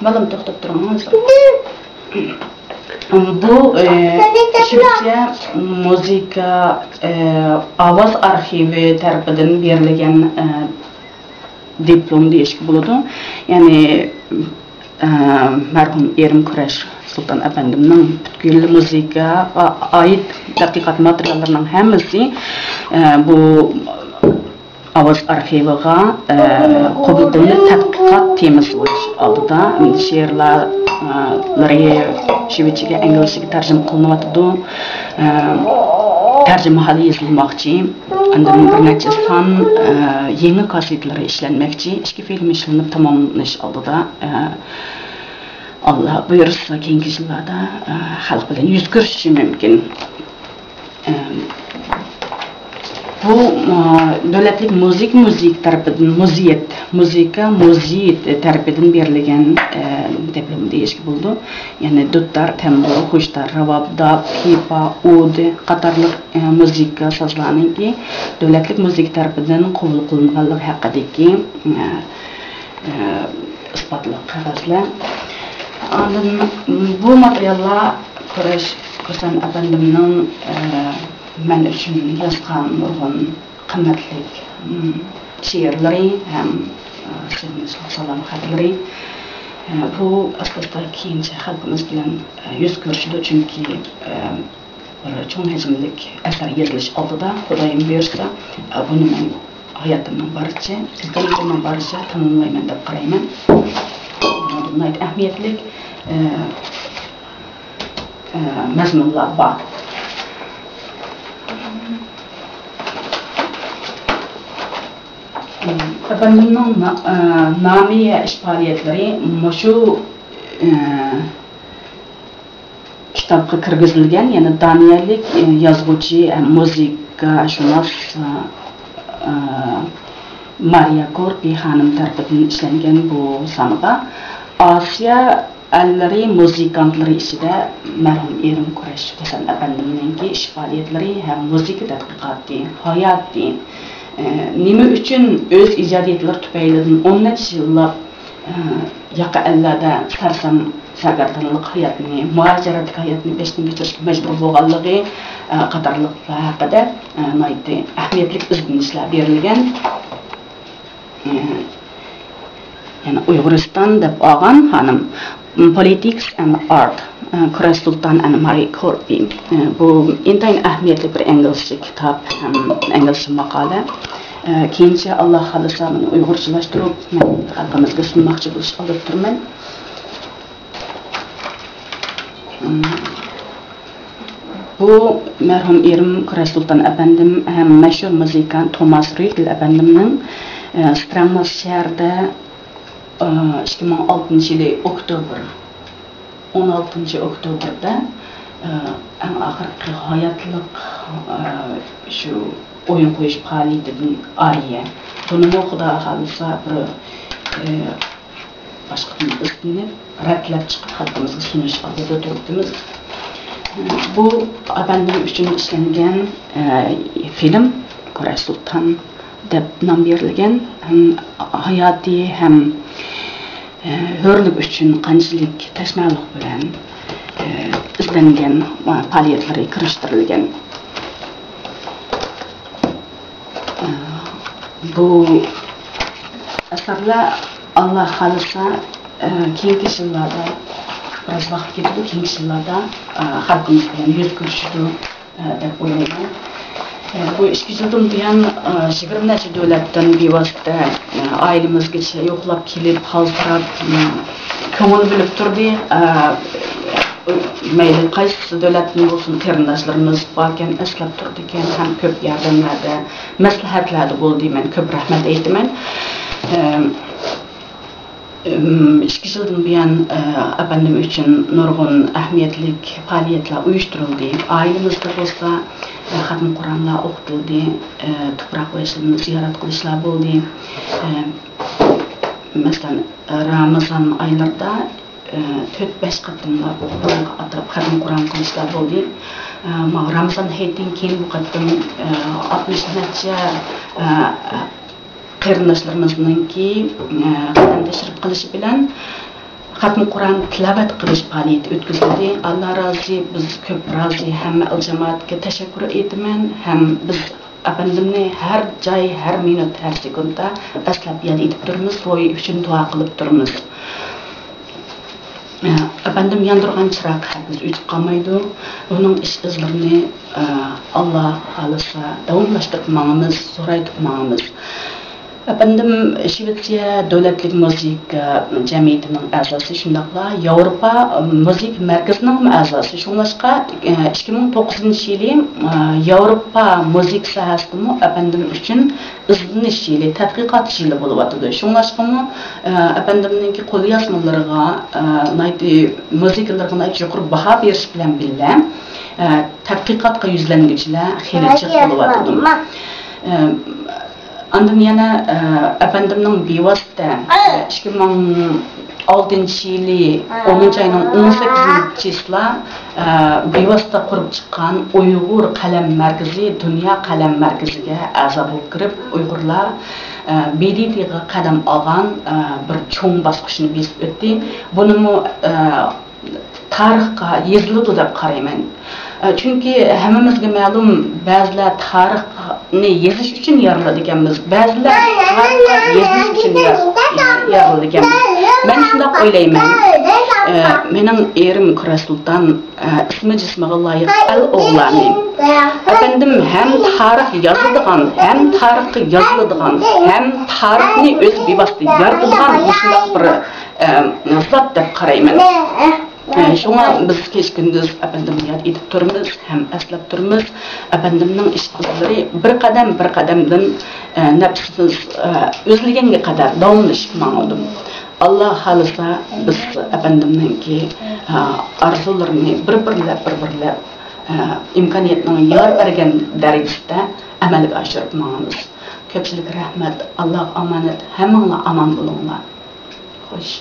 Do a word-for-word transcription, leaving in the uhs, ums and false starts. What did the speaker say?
بالام، توختاپ تۇرۇڭ ھازىر. بۇ، ئە، شىۋېتسىيە مۇزىكا، ئە، ئاۋاز ئارخىۋى تەرىپىدىن بېرىلگەن، ئە، دىپلوم دېيىشكە بولىدۇ. يەنى، ئە، مەرھۇم ئېرىم كۈرەش سۇلتان ئەپەندىمنىڭ پۈتكۈل مۇزىكىغا ئائىت تەتقىقات ماتېرىياللىرىنىڭ ھەممىسى، ئە، بۇ ئاۋاز ئارخىۋىغا، ئە، قوبۇل قىلىنىپ، تەتقىقات تېمىسى بولۇش ئالدىدا شېئىرلار، ئە، لىرى شىۋېتچىگە، ئىنگلىزچىگە تەرجىمە قىلىنىۋاتىدۇ. ئە، تەرجىمىھالى يېزىلماقچى. ئاندىن بىر نەچچە سان، ئە، يېڭى كاسسېتىلىرى ئىشلەنمەكچى. ئىككى فىلىم ئىشلىنىپ تاماملىنىش ئالدىدا، ئە، ئاللا بۇيرۇسا، كېيىنكى يىللاردا، ئە، خەلق بىلەن يۈز كۆرۈشۈشى مۇمكىن. ئە، بۇ، ئە، دۆلەتلىك مۇزىكا مۇزېيى تەرىپىدىن، مۇزېيىت، مۇزىكا مۇزېيىت تەرىپىدىن بېرىلگەن، ئە، دىپلوم دېيىشكە بولىدۇ. يەنى دۇتار، تەمبۇر، خۇشتار، راۋاب، داپ، پىپا، ئۇد قاتارلىق، ئە، مۇزىكا سازلارنىڭكى دۆلەتلىك مۇزىكا تەرىپىدىن قوبۇل قىلىنغانلىقى ھەققىدىكى، ئە، ئىسپاتلىق قەغەزلەر. ئاندىن بۇ ماتېرىياللار كۈرەش ھۈسەن ئەپەندىمنىڭ، ئە، مەن ئۈچۈن يازغان نۇرغۇن قىممەتلىك، ئىم، شېئىرلىرى ھەم، ئە، سېغىنىشلىق سالام خەتلىرى. ئە، بۇ ئاستا-ئاستا كېيىنچە خەلقىمىز بىلەن، ئە، يۈز كۆرۈشىدۇ، چۈنكى، ئە، بىر چوڭ ھەجىملىك ئەسەر يېزىلىش ئالدىدا، خۇدايىم بۇيرۇسا، بۇنى مەن ھاياتىمنىڭ بارىچە، ئىمكانىيىتىمنىڭ بارىچە تاماملايمەن دەپ قارايمەن. بۇنىڭدا ناھايىتى ئەھمىيەتلىك، ئە، ئە، مەزمۇنلار بار. ئەپەندىمنىڭ نا-، ئە، نامى ۋە ئىش پائالىيەتلىرى مۇشۇ، ئە، كىتابقا كىرگۈزۈلگەن، يەنە دانىيەلىك، ئى، يازغۇچى ھەم مۇزىكاشۇناس، ئى، ئى، مارىيا كوربى خانىم تەرىپىدىن ئىشلەنگەن بۇ سانغا ئاسىيا ئەللىرى مۇزىكانتلىرى ئىچىدە مەرھۇم ئېرىم كۈرەش ھۈسەن ئەپەندىمنىڭكى ئىش پائالىيەتلىرى ھەم مۇزىكا تەتقىقاتى، ھاياتى، ئى، نېمە ئۈچۈن ئۆز ئىجادىيەتلىرى تۈپەيلىدىن ئون نەچچە يىللاپ ئە، ياقا ئەللەردە سەرسان سەرگەردانلىق ھاياتىنى، مۇھاجىرەتلىك ھاياتنى بېشىدىن كەچۈرۈشكە مەجبۇر بولغانلىقى، ئە، قاتارلىقلار ھەققىدە، ئە، ناھايىتى ئەھمىيەتلىك ئىزدىنىشلەر بېرىلگەن. ئە، يەنە ئۇيغۇرىستان دەپ ئالغان خانىم، Politics and Art، ئە، كۈرەش سۇلتان ئەند مارى كوربى. ئە، بۇ ئىنتايىن ئەھمىيەتلىك بىر ئىنگلىزچە كىتاب ھەم ئىنگلىزچە ماقالە. ئە، كېيىنچە، ئاللا خالىسا، بۇنى ئۇيغۇرچىلاشتۇرۇپ، مەن خەلقىمىزگە سۇنماقچى بولۇش ئالدىدا تۇرىمەن. ئىم، بۇ مەرھۇم ئېرىم كۈرەش سۇلتان ئەپەندىم ھەم مەشھۇر مۇزىكانت توماس رۇيتل ئەپەندىمنىڭ، ئە، سترەڭناس شەھىرىدە، ئە، ئىككى مىڭ ئالتىنچى يىلى ئوكتوبر، ئون ئالتىنچى ئوكتوبردا، ئە، ئەڭ ئاخىرقى ھاياتلىق، ئە، شۇ ئويۇن قويۇش پائالىيىتىدىن ئارىيە. بۇنىمۇ خۇدا خالىسا بىر، ئە، باشقىدىن ئىزدىنىپ، رەتلەپ چىقىپ، خەلقىمىزگە سۇنۇش ئالدىدا تۇرۇپتىمىز. بۇ ئەپەندىم ئۈچۈن ئىشلەنگەن، ئە، فىلىم، كۈرەش سۇلتان دەپ نام بېرىلگەن، ھەم ھاياتى ھەم، ئە، ھۆرلۈك ئۈچۈن قانچىلىك تەشنالىق بىلەن، ئە، ئىزدەنگەن، ئە، پائالىيەتلىرى كىرىشتۈرۈلگەن. ئە، بۇ ئەسەرلەر، ئاللا خالىسا، ئە، كېيىنكى يىللاردا، بىراز ۋاقىت كېتىدۇ، كېيىنكى يىللاردا، ئە، خەلقىمىز بىلەن يۈز كۆرۈشىدۇ، ئە، دەپ ئويلايمەن. ئە، بۇ ئىككى يىلدىن بۇيان، ئە، يىگىرمە نەچچە دۆلەتتىن بىۋاسىتە، ئە، ئائىلىمىزگىچە يوقلاپ كېلىپ، قالتىراپ، ئە، كۆڭۈل بۆلۈپ تۇردى. ئە، مەيلى قايسى دۆلەتتىن بولسۇن، قېرىنداشلىرىمىز باركەن، ئەسلەپ تۇرىدىكەن ھەم كۆپ ياردەملەردە، مەسلىھەتلەردە بولدى. مەن كۆپ رەھمەت ئېيتىمەن. ئەم، ئىم، ئىككى يىلدىن بۇيان، ئە، ئەپەندىم ئۈچۈن نۇرغۇن ئەھمىيەتلىك پائالىيەتلەر ئۇيۇشتۇرۇلدى. ئائىلىمىزدە بولسا، ئە، خەتمە قۇرئانلار ئوقۇتۇلدى، ئە، تۇپراق بېشىدىن زىيارەت قىلىشلار بولدى. ئە، مەسىلەن، رامىزان ئايلىرىدا ئى، تۆت-بەش قېتىملاپ بۇلارغا ئاتاپ خەتمە قۇرئان قىلىشلار بولدى. ئى، ماڭا رامىزان ھېيتتىن كېيىن بۇ قېتىم، ئى، ئاتمىش نەچچە، ئى، قېرىنداشلىرىمىزنىڭكى، ئە، قەدەم تەشرىپ قىلىشى بىلەن خەتمە قۇرئان تىلاۋەت قىلىش پائالىيىتى ئۆتكۈزۈلدى. ئاللا رازى، بىز كۆپ رازى، ھەممە ئەل جامائەتكە تەشەككۈر ئېيتىمەن. ھەم بىز ئەپەندىمنى ھەر جاي، ھەر مىنۇت، ھەر سېكۇنتتا ئەسلەپ ياد ئېتىپ تۇرىمىز، روھى ئۈچۈن دۇئا قىلىپ تۇرىمىز. ئەپەندىم ياندۇرغان چىراغ ھەرگىز ئۆچۈپ قالمايدۇ. ئۇنىڭ ئىش ئىزلىرىنى، ئە، ئاللا خالىسا داۋاملاشتۇرۇپ ماڭىمىز، زورايتىپ ماڭىمىز. ئەپەندىم شىۋېتسىيە دۆلەتلىك مۇزىكا جەمئىيىتىنىڭ ئەزاسى، شۇنداقلا ياۋروپا مۇزىكا مەركىزىنىڭمۇ ئەزاسى. شۇڭلاشقا، ئە، ئىككى مىڭ توققۇزىنچى يىلى، ئە، ياۋروپا مۇزىكا ساھەسىدىمۇ ئەپەندىم ئۈچۈن ئىزدىنىش يىلى، تەتقىقات يىلى بولۇۋاتىدۇ. شۇڭلاشقىمۇ، ئە، ئەپەندىمنىڭكى قوليازمىلىرىغا، ئە، ناھايىتى، مۇزىكىلىرىغا ناھايىتى يۇقىرى باھا بېرىش بىلەن بىللە، ئە، تەتقىقاتقا يۈزلەنگۈچىلەر خېلى جىق بولۇۋاتىدۇ. ئە، ئاندىن يەنە، ئە، ئەپەندىمنىڭ بىۋاسىتە، ئە، ئىككى مىڭ ئالتىنچى يىلى ئونىنچى ئاينىڭ ئون سەككىزىنچى چىسلا، ئە، بىۋاسىتە قۇرۇپ چىققان ئۇيغۇر قەلەم مەركىزى دۇنيا قەلەم مەركىزىگە ئەزا بولۇپ كىرىپ، ئۇيغۇرلار، ئە، بى دى تىغا قەدەم ئالغان، ئە، بىر چوڭ باسقۇچنى بېسىپ ئۆتتى. بۇنىمۇ، ئە، تارىخقا يېزىلىدۇ دەپ قارايمەن. ئە، چۈنكى ھەممىمىزگە مەلۇم، بەزىلەر تارىخنى يېزىش ئۈچۈن يارىلىدىكەنمىز، بەزىلەر تارىخقا يېزىش ئۈچۈن يار-، يارىلىدىكەنمىز. مەن شۇنداق ئويلايمەن. ئە، مېنىڭ ئېرىم كۈرەش سۇلتان، ئە، ئىسمى جىسمىغا لايىق ئەل ئوغلانى. ئەپەندىم ھەم تارىخ يازىدىغان، ھەم تارىخقا يازىلىدىغان، ھەم تارىخنى ئۆزى بىۋاسىتە يارىتىدىغان مۇشۇنداق بىر، ئە، زات دەپ قارايمەن. ئە، شۇڭا بىز كېچە-كۈندۈز ئەپەندىمنى ياد ئېتىپ تۇرىمىز ھەم ئەسلەپ تۇرىمىز. ئەپەندىمنىڭ ئىش-ئىزلىرى بىر قەدەم، بىر قەدەمدىن، ئە، نەپىسىمىز، ئە، ئۈزۈلگەنگە قەدەر داۋاملىشىپ ماڭىدۇ. ئاللا خالىسا، بىز ئەپەندىمنىڭكى، ئە، ئارزۇلىرىنى بىر-بىرلەپ، بىر-بىرلەپ، ئە، ئىمكانىيەتنىڭ يار بەرگەن دەرىجىسىدە ئەمەلگە ئاشۇرۇپ ماڭىمىز. كۆپچىلىك رەھمەت، ئاللاغا ئامانەت، ھەممىڭلار ئامان بولۇڭلار. خوش.